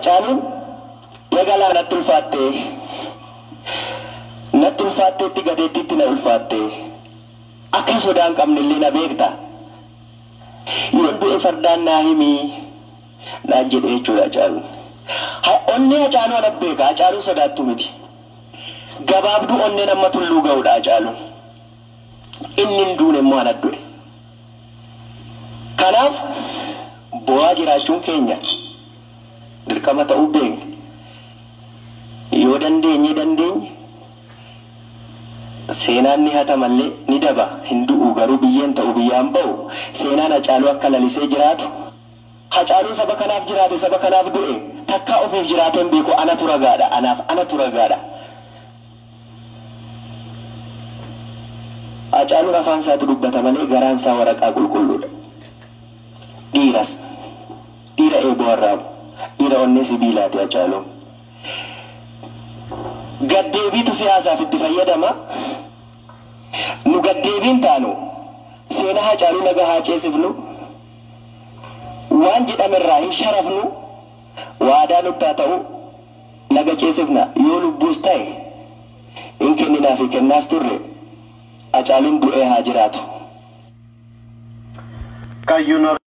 Hacaaluun eegalaa natti ulfaattee natti ulfaatteetti gateettiitti na ulfaattee akka sodaa hin qabnellee na beekta. Yoon du'e fardaan naa himii naan jedhe jechuudha Hacaaluun. Onnee Hacaaluu ana beeka. Hacaaluun sodaattu miti. Gabaabduu onneen amma tulluu ga'uudha Hacaaluun. Inni hin duune immoo ana du'e. Kanaaf bo'aa jiraachuun keenya dirqama ta'uu beekna. Yoo dandeenye dandeenye seenaan ni hatamallee ni daba hin du'u garuu biyyeen ta'u biyyaan ba'u seenaan Hacaaluu akka lalisee jiraatu. Hacaaluun saba kanaaf jiraate saba kanaaf du'e takkaa ofiif jiraateen beeku anatu ragaadha anaaf anatu ragaadha. Hacaaluun afaan isaatu dubbata malee garaan isaa waraqaa qulqulluudha. Dhiiras dhiira eeboo arraabu dhiira onnee sibiilaati Hacaaluun. Gaddeebiitu siyaasaaf itti fayyadama. Nu gaddeebiin taanu seenaa Hacaaluu nagaa haa ceesifnu. Waan jedhamerraa hin sharafnu. Waadaa nutti haa ta'u laga ceesifna yoo lubbuus ta'e hin kenninaa fi kennaas turre Hacaaluun du'ee haa jiraatu. Kayyuun